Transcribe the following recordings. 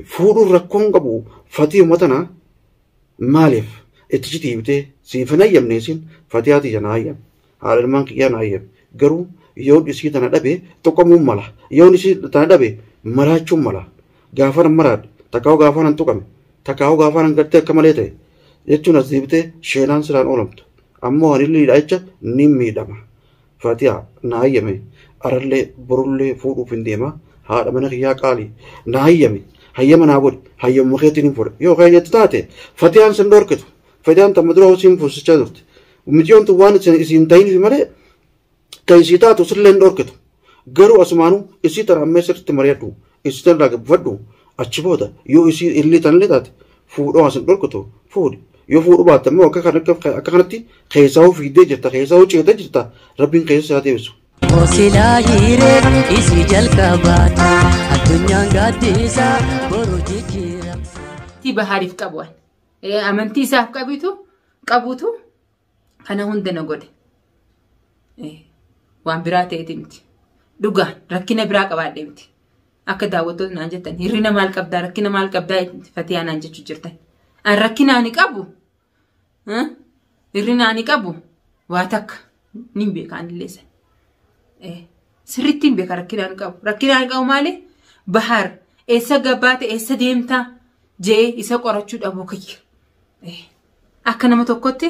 Fuudhuun rakkoon qabu fatiyuma tana maaliif itti citiibtee siif hin hayyamne isin fatiyaa tiyya na hayyame. Haadha ilmaan kiyyaa na hayyame. Garuu yoon isii tana dhabe tuqamuun mala. Yoon isii tana dhabe maraachuun mala. Gaafa nan maraadhe takkaa'u gaafa nan tuqame takkaa'u gaafa nan gartee akka malee ta'e jechuun as deebitee sheenaan siraan oolamtu. Ammoo ani liidha jecha ni miidhama. Fatiyaa na hayyame arallee borullee fuudhuuf hin deema. Haadha mana kiyyaa qaalii na hayyame. Hayyama naa godhi hayyamuma keetiin hin fudhe yoo kan jettu taate fatiyaan sin dhorkitu. Fatiyaan tamma dura siin fuusichaa turte. Miciyoon tun waan isiin ta'iniif malee kan isii taatu sillee hin dhorkitu. Garuu asumaanuu isii tana ammee sirriitti mari'adhu. Isii tana irraa gabbifadhu. Achi booda yoo isii illee tanallee taate fuudhoo as hin dhorkitu fuudhi. Yoo fuudhuu baatte immoo akka kanatti keessaa hoo fiiddee jirta keessaa hoo ceetee jirta rabbiin keessa isaa deebisu. Osilaa hiree isii jalqabaati addunyaan gaaddisa boru jijjiira. Amantii Bahaariif qabu ani. Amantii isaaf qabitu qabutu kana hunda na godhe. Waan biraa ta'eeti miti. Dhugaan rakkina biraa qabaadhe miti. Akka daawwattoota naan jettan hirrina maal qabdaa rakkina maal qabdaa fatiyaa naan jechuu jirtan. An rakkina ani qabu hirrina ani qabu waa takka nin beeka anillee san. Sirriitti hin beeka rakkina ani qabu. Rakkina ani qabu maali? Bahaar eessa gabbaate eessa deemtaa jee isa qorachuu dhabuu kiyya. Akka nama tokkotti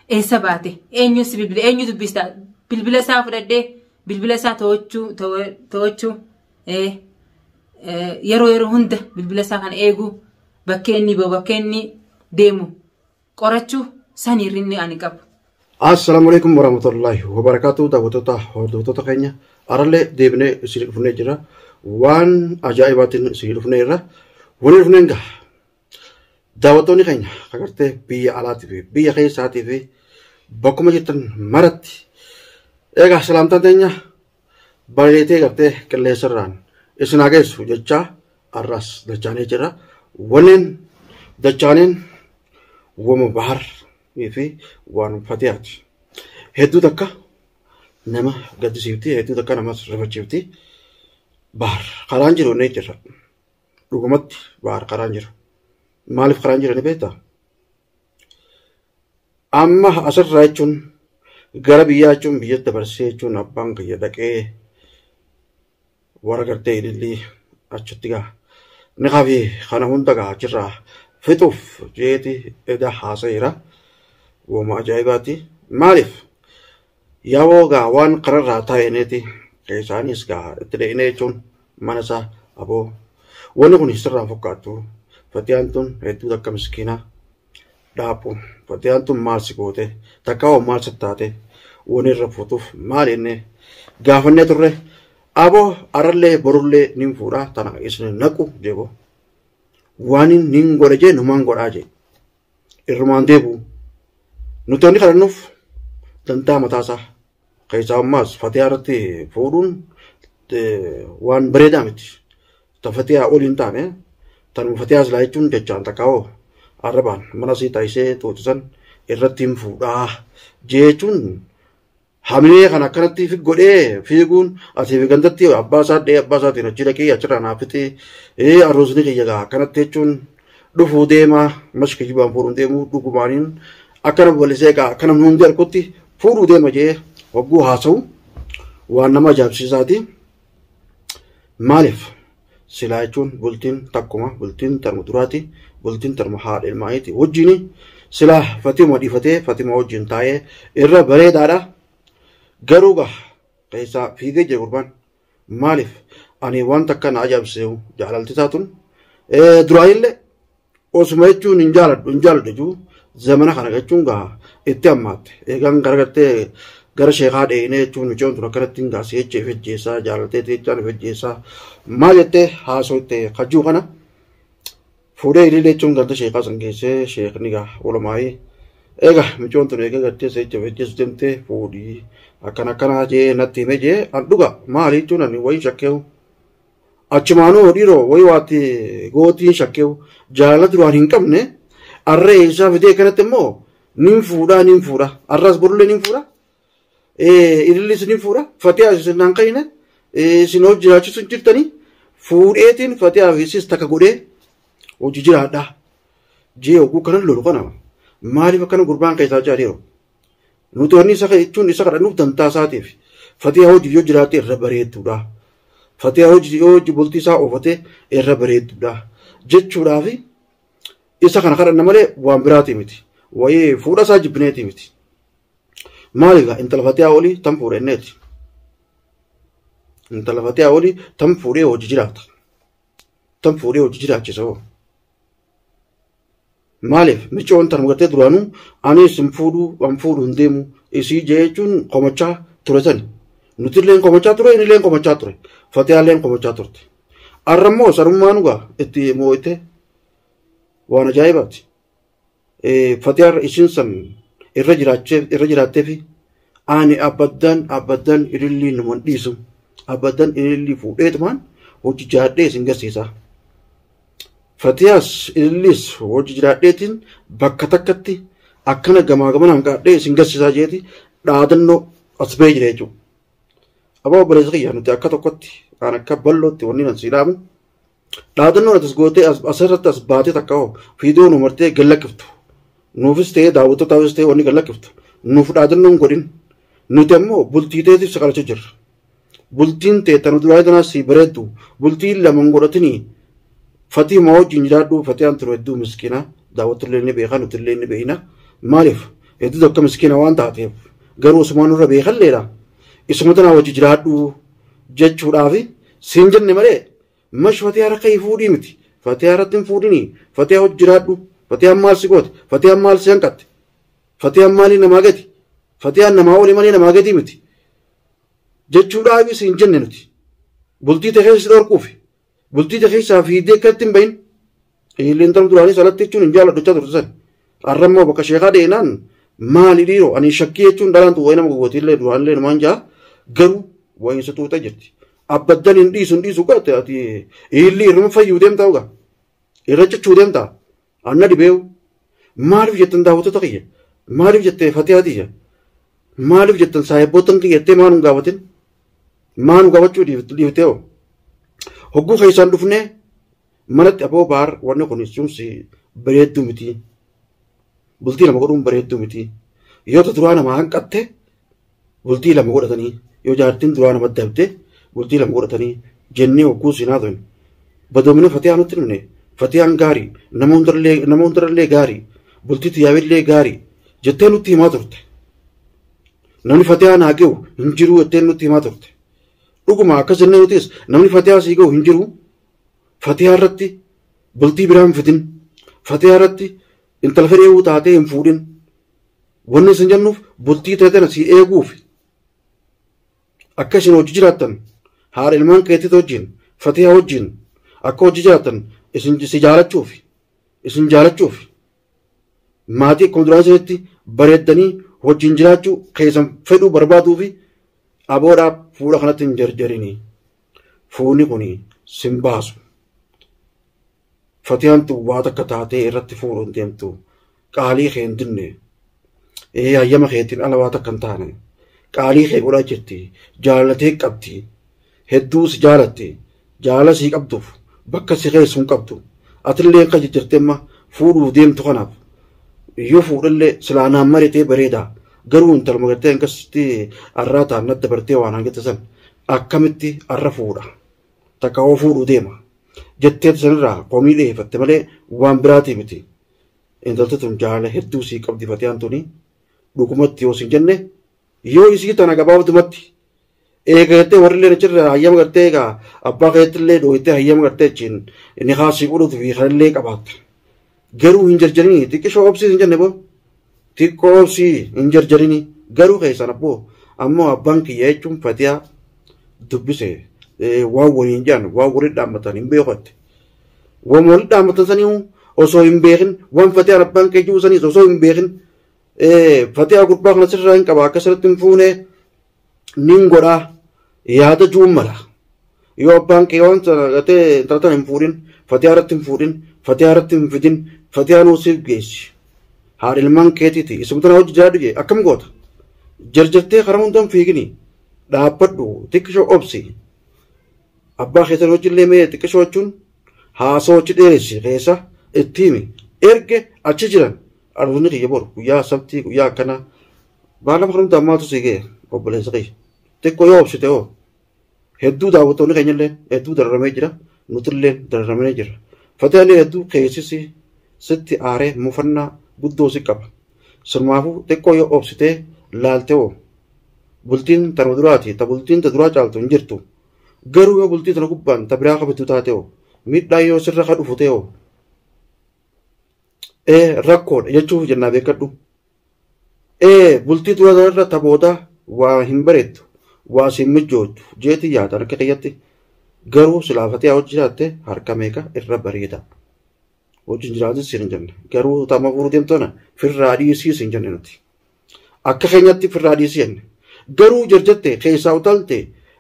eessa baate eenyu si bilbila eenyu dubbista bilbila isaa fudhadhee bilbila isaa to'achuu yeroo yeroo hunda bilbila isaa kana eeguu bakkee inni bahu bakkee inni deemu qorachuu san hir'inni ani qabu. Assalaamu alaikum warahmatullahi wabarakatuh daawwattoota hordoftoota keenya arallee deebinee isinii dhufnee jira. Waan ajaa'ibaatiin isinii dhufnee irra waliin dhufneen gaha. Daawwattoonni keenya agartee biyya alaatii fi biyya keessaatii fi bakkuma jirtan maratti egaa salaamtaan teenya bareetee gartee qilleensarraan isin haa geessu jechaa har'as dachaanee jira. Waliin dachaaneen wama bahar fi waan fatiyaati. Hedduu takka nama gaddisiifti, hedduu takka nama rifachiifti. Bahar karaan jiru ni jira. Dhugumatti bahar karaan jiru. Maaliif karaan jira ni beektaa? Amma asirraa jechuun gara biyyaa jechuun biyyatti dabarsee jechuun abbaan kiyya dhaqee warra gartee ilillii achitti gaa. Ni qabi kana hunda gaa achirraa fixuuf jeeti eda haasayeera. Wama ajaa'ibaati. Maaliif? Yaaboo gaa waan kararraa taa'eneeti keessaanis gaa itti dee'inee jechuun mana isaa aboo. Wanni kun sirraan fakkaattu. Fatiyaan tun hedduu takka miskiina dhaaphu. Fatiyaan tun maal si goote? Takka hoo maal si taate? Wanni irra fuutuuf maal jennee gaafannee turre? Aboo arallee borullee nin fuudha tana isin naqu jeebo. Waan nin godhe jee numaan godhaa jee. Irrumaan deebi'u. Nuti wanni kadhannuuf dantaa mataasaa. Keessaa ammaas fatiyaa irratti fuudhuun waan bareedaa miti. Ta fatiyaa ol hin taane tanuma fatiyaa silaa jechuun jechaan takka hoo arrabaan mana sii taasisee tootisan irratti hin fuudhaa jechuun hamilee kan akkanatti fi godhee fiiguun asii fi gandatti abbaa isaa dhee abbaa isaatiin achi dhaqee achirraa naaf fixee arroosni kiyya gaa akkanatti jechuun dhufuu deemaa mashi kijibaan fuudhuun deemuu dhugumaaniin akkana babal'isee gaa akka namni hundi argutti fuudhuu deema jee hogguu haasa'u waan nama ajaa'ibsiisaati. Maaliif silaa jechuun bultiin takkuma bultiin tarma duraati bultiin tarma haadha ilmaaniiti wajjin silaa Fatima dhiifatee Fatima wajjin taa'ee irra bareedaadha. Garuu gaa keessaa fiigee jira gurbaan. Maaliif ani waan takka na ajaa'ibsiisu jaalalti taatun duraanillee osuma jechuun hin jaaladhu hin jaaladhu jechuu zamana kana jechuun gaa itti hammaatte. Eegaan garagartee gara sheekaa dheeyinee jechuun mucaan tun akkanatti hin gaasee jecha ifejjeessaa jaalaltee jechaan ifejjeessaa maal jettee haasofte kajjuu kana fuudhee ilillee jechuun ganda sheekaa san geessee sheekni gaa walumaayee egaa mucaan tun egaa gartee seecha ifejjeessu deemtee fuudhii akkana akkanaa jee natti hime jee an dhuga maali jechuun ani wayii shakkeewu. Achumaanuu dhiiroo wayii waatti gootiin shakkeewu jaalala duraan hin qabne arree isaa fidee kanatti immoo nin fuudhaa nin fuudha arraas borullee nin fuudha. Ilillis nin fuudha fatiyaa isin naan kayne isin hojii jiraachisu hin jirtanii fuudheetiin fatiyaa fi isis takka godhee Hojii jiraadhaa. Jee oguu kanan lolu kana maaliif akkana gurbaan keessaa jaadheeru. Nuti wanni isa jechuun isa kadhannuuf dantaa isaatiif. Fatiyaa hojii yoo jiraate irra bareedduudha. Fatiyaa hojii yoo bultii isaa oofate irra bareedduudha. Jechuudhaaf isa kana kadhanna malee waan biraatii miti. Wayii fuudha isaa jibbineetii miti. Maaliif intala Fatiyaa olii tan fuudha inneeti. Intala Fatiyaa olii tan fuudhee hojii jiraata. Tan fuudhee hojii jiraachisa hoo. Maaliif micoon tan gartee duraanuu anis hin fuudhuu an fuudhu hin deemu isii jechuun komachaa ture sani. Nuti illee komachaa ture inni illee komachaa ture. Fatiyaa illee komachaa turte. Arra immoo sarummaa nugaa itti moo'ite waan ajaa'ibaati. Fatiyaa isiin san irra jiraattee fi ani abbaddaan ilillii numan dhiisu abbaddaan ilillii fuudheetumaan hojii jaadhee isin garsiisa. Fatiyaas ililliis hojii jiraadheetiin bakka takkatti akkana gamaa gamanaan qaadhee isin garsiisaa jeeti dhaadannoo as ba'ee jira jechuudha. Abaa obboleessa kiyya nuti akka tokkotti kan akka bal'ootti wanni nan siidhaamu dhaadannoon as gootee asirratti as baatee takka hoo fiidoo nu martee gallakkiftu. Nuufis ta'ee daawwattootaafis ta'ee wanni gallakkiftu. Nuuf dhaadannoon godhin. Nuti ammoo bultii teetiif si kadhachaa jirra. Bultiin ta'e tan duraa tanaas si bareeddu. Bultiin lama hin godhatinii Fatii maa wajjin jiraadhu Fatiyaan tun hedduu miskiina daawwattullee ni beeka nutillee ni beekna. Maaliif hedduu takka miskiina waan taateef garuu osumaan nurra beekalleedha. Isuma tanaa wajji jiraadhu jechuudhaaf siin jenne malee mash Fatiyaa harka hin fuudhii miti. Fatiyaa irratti hin fuudhinii Fatiyaa wajji jiraadhu. Fatiyaan maal si goote? Fatiyaan maal si hanqatte? Fatiyaan maalii namaa gadi? Fatiyaan namaa olii malee namaa gadi miti. Jechuudhaaf siin jenne nuti. Bultii ta'e keessa si dhorkuufi. Bultii ta'e keessaa fiidee akka ittiin bahin. Illeen tan duraanis alatti jechuun hin jaalladhu jechaa turte san. Har'a immoo bakka sheekaa deemnaan maali dhiiroo ani shakkii jechuun dhalaan tun wayii nama gogooti illee duraan numaan jaa garuu wayii isa tuuta jirti. Abbaddan hin dhiisu hin dhiisu godhate ati illee irruma fayyuu deemtaa ugaa. Irra cichuu deemtaa. Anna dhibeewu. Maaliif jettan daawwattoota kiyya? Maaliif jettee Fatiyaa tiyya? Maaliif jettan saayibboottan kiyya jettee maa nu gaafatin? Maa nu gaafachuu dhiiftee hoo? Hogguu keessaan dhufnee manatti aboo baar wanni kun cimsi bareedduu miti. Bultii lama godhuun bareedduu miti. Yoo ta duraa nama hanqatte bultii lama godhatanii yoo jaartiin duraa nama dabde bultii lama godhatanii jennee hogguu siinaa ta'in. Badoomina Fatiyaa nutti himne. Fatiyaan gaarii nama hundarallee gaarii bultii tiyyaabillee gaarii jettee nutti himaa turte. Namni Fatiyaa naa ga'u hin jiru jettee nutti himaa turte. Dhuguma akkas jennee nutis namni Fatiyaa sii ga'u hin jiru. Fatiyaa irratti bultii biraa hin fidin. Fatiyaa irratti intala fedheewuu taatee hin fuudhin. Wanni isin jennuuf bultii ta'e tana sii eeguuf akka isin hojii jiraattan haadha ilmaan keetii wajjin Fatiyaa wajjin akka hojii jiraattan isin si jaalachuuf isin jaalachuuf maatii akkuma duraan isinitti bareeddanii wajjin jiraachuu keessan fedhuu barbaaduu fi aboodhaaf fuula kanatti hin jarjarinii. Fuuni kun sin baasu. Fatiyaan tun waa takka taatee irratti fuudhu hin deemtu. Qaalii kee hin dinne. Hayyama keetiin ala waa takka hin taane. Qaalii kee godhaa jirti. Jaalatee qabdi. Hedduu si jaalatti. Jaalala sii qabduuf bakka si keessu hin qabdu. Atillee akka jijjiirtee amma fuudhuuf deemtu kanaaf yoo fuudhallee silaa naan maritee bareeda. Garuu intaluma gartee akkasitti arraa ta'an natti dabartee waan hangette san akkamitti arra fuudha. Takka hoo fuudhuu deema. Jettee sanirraa komii dhiyeeffatte malee waan biraatii miti. Intalti tun jaalala hedduu sii qabdi Fatiyaan tuni dhugumatti yoo siin jenne yoo isii tana gabaabdumatti eega jettee warri illee achirra hayyama gartee egaa abbaa keetti illee dhooytee hayyama gartee achiin inni kaasii godhutu fi kanallee qabaatta. Garuu hin jarjarinii xiqqishoo obsii hin jenne boo xiqqoo obsii hin jarjarinii garuu keessan abboo ammoo abbaan kiyya jechuun Fatiyaa dubbise waan waliin jedhan waan waliin dhaammatan hin beekatte. Waan waliin dhaammatan sanii osoo hin beekin waan Fatiyaan abbaan kee jiru saniis osoo hin beekin Fatiyaa gurbaa kana sirraa hin qaba akka sirriitti hin fuune nin godhaa yaada juun mala. Yoo abbaan kee waan sana gatee intala tana hin fuudhin Fatiyaa irratti hin fuudhin Fatiyaa irratti hin fidin Fatiyaa nuu siif geessi. Haadha ilmaan keetiiti isuma tana hojii jiraadhu jee akkam goota. Jarjartee karaa hundaan fiigini dhaabbadhu xiqqishoo obsi. Abbaa keessan hojiillee mee xiqqishoo jechuun Haasoo achi dheeressi keessa itti himi. Erge achi jiran aruusni kiyya boru guyyaa sabtii guyyaa akkanaa baala kan ammaatu si ga'e obboleessa kiyya. Xiqqoo yoo obsite hoo hedduu daawwattoonni keenyallee hedduu dararamee jira nutillee dararamee jira. Fatihaallee hedduu keessisi sitti aaree mufannaa guddoo si qaba. Sirumaafuu xiqqoo yoo obsitee laalte hoo bultiin tana duraati ta bultiin ta duraa caaltu hin jirtu. Garuu yoo bultii tana gubbaan ta biraa qabattu taate hoo miidhaa yoo sirra ka dhufu ta'e hoo rakkoodha jechuuf jennaa beekadhu. Bultii dura irra ta booda waa hin bareeddu waa si mijoottu jeetii yaadaan akka kiyyatti garuu silaafatee hojii jiraatte harka meeqa irra bareeda. Hojiin jiraatis siin hin jenne garuu tama fuudhuu deemtu tana firraa dhiisii siin jenne nuti. Akka keenyatti firraa dhiisii jenne garuu jarjatte keessaa utalte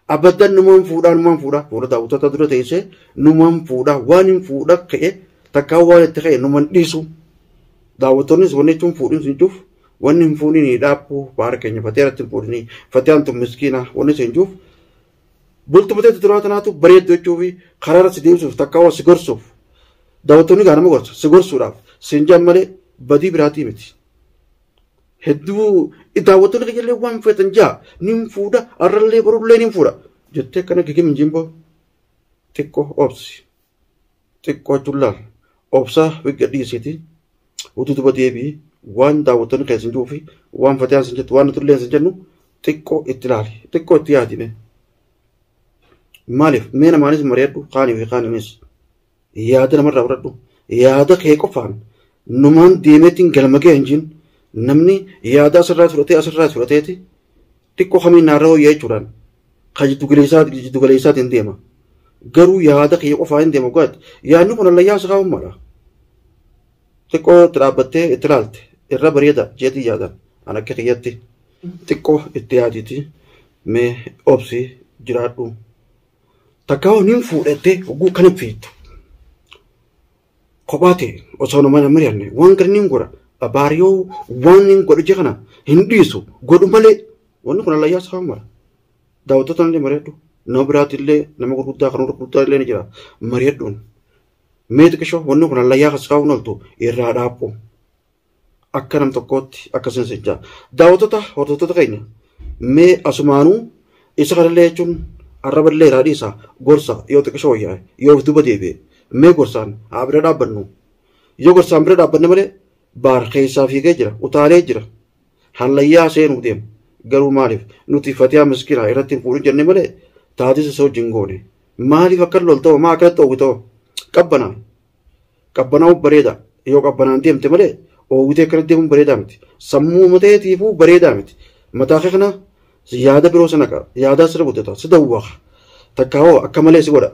abaddan numaan fuudhaa numaan fuudhaa fuula daawwattoota dura teessee numaan fuudhaa waan hin fuudha ka'e takkaa waan itti ka'e numaan dhiisu. Daawwattoonnis wanni jechuun fuudhin siin cuuf wanni hin fuudhinii dhaabbuu baara keenya fatee irratti hin fuudhinii fatee tun miskiina wanni siin cuuf bultuma ta'e duraa tanaatu bareeddu jechuu fi karaa irra si deemsuuf takkaa waa si gorsuuf daawwattoonni gaa nama gorsa si gorsuudhaaf siin jaan malee badii biraatii miti. Hedduu daawwattoonni kiyyallee waan feetan jaa nin fuudha arrallee borullee nin fuudha jettee akkana gigim hin jimboo xiqqoo obsi xiqqoo jechuun laal obsaa wigga dhiisiiti utuu duba deebi'i waan daawwattoonni keessa hin jiruu fi waan fatiyaan sin jettu waan nutullee sin jennu xiqqoo itti ilaali xiqqoo itti yaadime. Maaliif mee namaanis mari'adhu kaanii fi kaaniinis yaada namarraa fudhadhu yaada kee qofaan numaan deemeetiin galma ga'e hin jiin namni yaada asirraa fudhatee asirraa fudhateeti xiqqoo kamiin naarra hooyyaa jechuudhaan kan jiddu galeessaatiin deema. Garuu yaada kee qofaa hin deema go'aatti yaadni kun allayyaa si kaa'ummaadha. Xiqqoo itti dhaabbattee itti ilaalte irra bareeda jeetii yaadan an akka kiyyatti xiqqoo itti yaadiiti mee obsi jiraadhu. Takkaa nin fuudhattee hogguu kan hin fiittu. Kophaa ta'e osoo nama hin mari'anne waan kana nin godha baariyoo waan nin godhu jee kana hin dhiisu godhu malee wanni kun allayyaa si kaa'ummaadha. Daawwattoota illee mari'adhu nama biraatti illee nama gurguddaa kan gurguddaa illee ni jira mari'adhuun. Mee xiqqishoo wanni kun allayyaa kas kaa'uun ooltu irraa dhaabbu. Akka nam tokkootti akkasiin sejjaa. Daawwattoota hordoftoota keenya mee asumaanuu isa kanallee jechuun arraba illee irraa dhiisa gorsa yoo xiqqishoo wayyaa yoo of duuba deebi'e mee gorsaan haa bira dhaabbannu. Yoo gorsaan bira dhaabbanne malee baar keessaa fiigee jira utaalee jira hallayyaa seenuu deema. Garuu maaliif nuti fatiyaa miskiinaa irratti hin fuudhin jenne malee taatis isa wajjin goone. Maaliif akka loltoo maa akkanatti oowwitoo qabbanaa qabbanaa'uu bareeda yoo qabbanaan deemte malee oowwitee akkanatti deemuun bareedaa miti. Sammuu mateetiifuu bareedaa miti. Mataa kee kana yaada biroo sana qaba yaadaa sirra guddata si dawwaqa takkaa hoo akka malee si godha.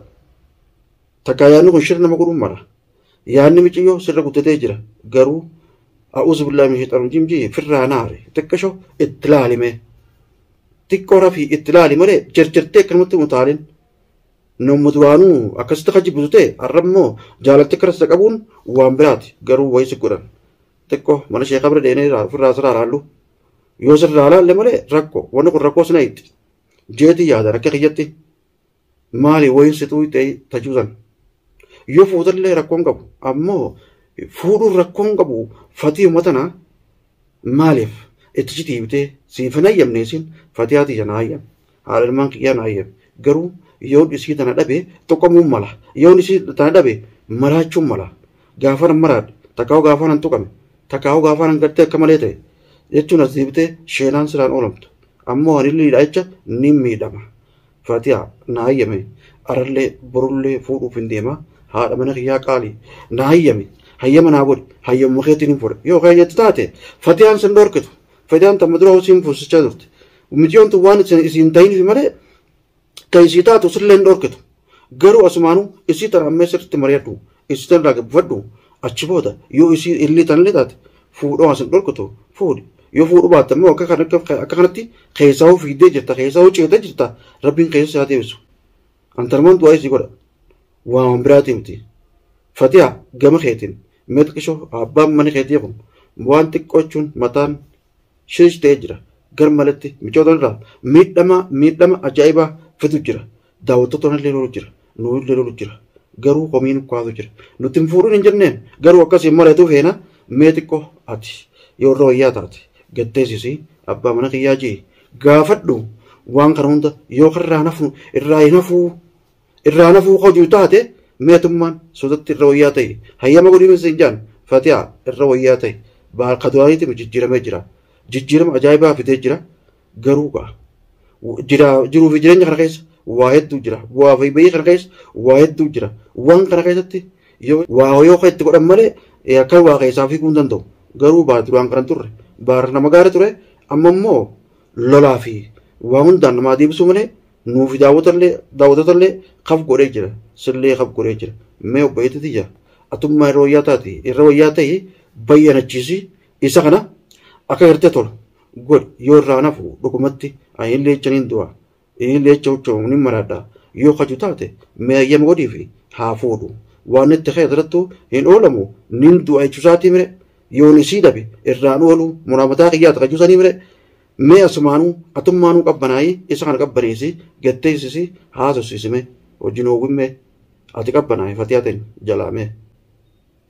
Takkaa yaadni kun shirra nama godhuun mala. Yaadni miciyyoo sirra guddatee jira garuu a'uuzu billaahi min shayxaani rajiim jii firraa naare xiqqashoo itti laalime. Xiqqoo rafii itti laali malee jarjartee akkanumatti mutaalin. Namni duraanuu akkasitti kan jibbitu ta'e har'a immoo jaalatti akkas qabuun waan biraati garuu wayii si godhan. Xiqqoo mana sheekaa bira deemnee ofirraa sirraa laallu. Yoo sirraa laalle malee rakkoo wanni kun rakkoo sina itti. Jeetii yaadan akka kiyyatti maali wayii situu ta'e tajuusan. Yoo fuutallee rakkoon qabu ammoo fuudhuun rakkoon qabu fatii uummata maaliif itti citiibtee siif hin hayyamne isin fatiyaa tiyya na hayyame haadha ilmaan kiyyaa na hayyame garuu yoon isii tana dhabe tuqamuun mala yoon isii tana dhabe maraachuun mala gaafa nan maraadhe takkaa'u gaafa nan tuqame takkaa'u gaafa nan gartee akka malee ta'e jechuun as deebitee sheenaan siraan oolamtu ammoo ani liidha jecha ni miidhama fatiyaa na hayyame arallee borullee fuudhuuf hin deema haadha mana kiyyaa qaalii na hayyame hayyama naa godhi hayyamuma keetiin hin fudhe yoo keenyatti taate fatiyaan sin dhorkitu fatiyaan tamma dura hosiin fuusichaa turte mitiyoon tun waan isiin ta'iniif malee kan isii taatu sillee hin dhorkitu garuu asumaanuu isii tana ammee sirriitti mari'adhu isii tana irraa gabbifadhu achi booda yoo isii illii tanallee taate fuudhoo asin dhorkitu fuudhi yoo fuudhu baatte immoo akka kanatti keessaa fiiddee jirta keessaa ceetee jirta rabbiin keessa isaa deebisu antarmaan du'aa isii godha waan biraatii miti fatiyaa gama keetiin mee xiqqishoo abbaan mana keetii kun waan xiqqoo jechuun mataan shirish ta'ee jira gar malatti michoota irraa miidhama miidhama ajaa'ibaa fidu jira daawwattoota illee lolu jira nuyi illee lolu jira Garuu komiin kaasu jira. Nuti hin fuudhuun hin jenneen garuu akkasiin maleetu feena mee xiqqoo ati yoo irra wayyaa taate gatteessisi abbaa mana kiyyaa jee gaafadhu waan kana hunda yoo irraa nafu irraa hin hafuu irraa nafuu hojii taate meetummaan sodatti irra wayyaa ta'e hayyama godhii hin jaan fatiyaa irra wayyaa ta'e baarka duraaniitti jijjiiramee jira jijjiirama ajaa'ibaa fidee jira garuu gaa jira jiruu fi jireenya kana keessa waa hedduu jira bu'aa fi bayii kana keessa waa hedduu jira waan kana keessatti yoo waa yoo itti godhan malee akka waa keessaa fiiguu hin danda'u garuu baar duraan kan turre baar nama gaarii ture amma immoo lolaa fi waa hundaan namaa deebisuu malee nuufi daawwattoota kaf godhee jira sillee kaf godhee jira mee obboleetti tiyya atummaa irra wayyaa taate irra wayyaa ta'e bayyanachiisi isa kana akka gartee tolu godhi yoo irraa nafu dhugumatti ani illee jechaniin du'a inni illee jecha huccuu ni maraadha yoo kaju taate mee hayyama godhii fi haa fuudhu waan itti ka'e irrattu hin oolamu nin du'a jechuusaatii mire yoon isii dhabe irraan oolu muraamataa kiyyaata kajuusanii mire mee asumaanuu atummaanuu qabbanaayii isa kana qabbaneessi gatteessisi haasofsiisime wajjin oowwimme ati qabbanaayi fatiyaa ta'in jalaame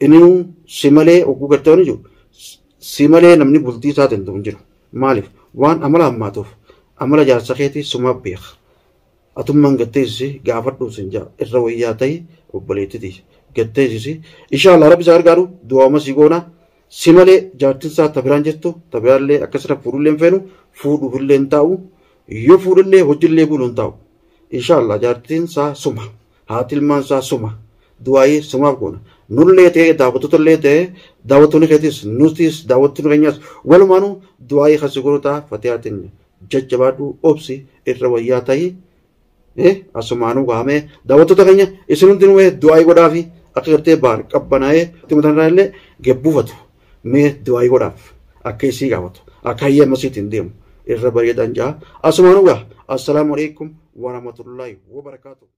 inni si malee ogguu gartee waan jiru si malee namni bultii isaatiin ta'u hin jiru maaliif waan amala hammaatuuf amala jaarsa keetii suma beeka atummaan gatteessisi gaafadhu sin jaa irra wayyaa ta'e obboleettiti gatteessisi inshaallah rabbi isa gargaaru du'aama si goona si malee jaartiin isaa tabiraan jettu tabiraallee akkasirra fuudhullee hin feenu fuudhuufillee hin taa'u yoo fuudhullee hojiillee bulu hin taa'u inshaallah jaartiin isaa suma haati ilmaan isaa suma du'aayii sumaaf goona nullee ta'e daawwattootaallee ta'e daawwattoonni keetis nutis daawwattoonni keenyas walumaanuu du'aayii kasi godhutaa fatiyaatiin jajjabaadhu obsi irra wayyaa ta'ii asumaanuu gahamee daawwattoota keenya isin hundinuu du'aayii godhaafi akka gartee baar qabbanaa'ee itti mataan illee gebbuufatu mee du'aayii godhaaf akka isii gaafatu akka hayyama isiitiin deemu irra bareedaan ja'a asumaanuu gaha assalaamu alaikum warahmatullaahi wabarakaatu.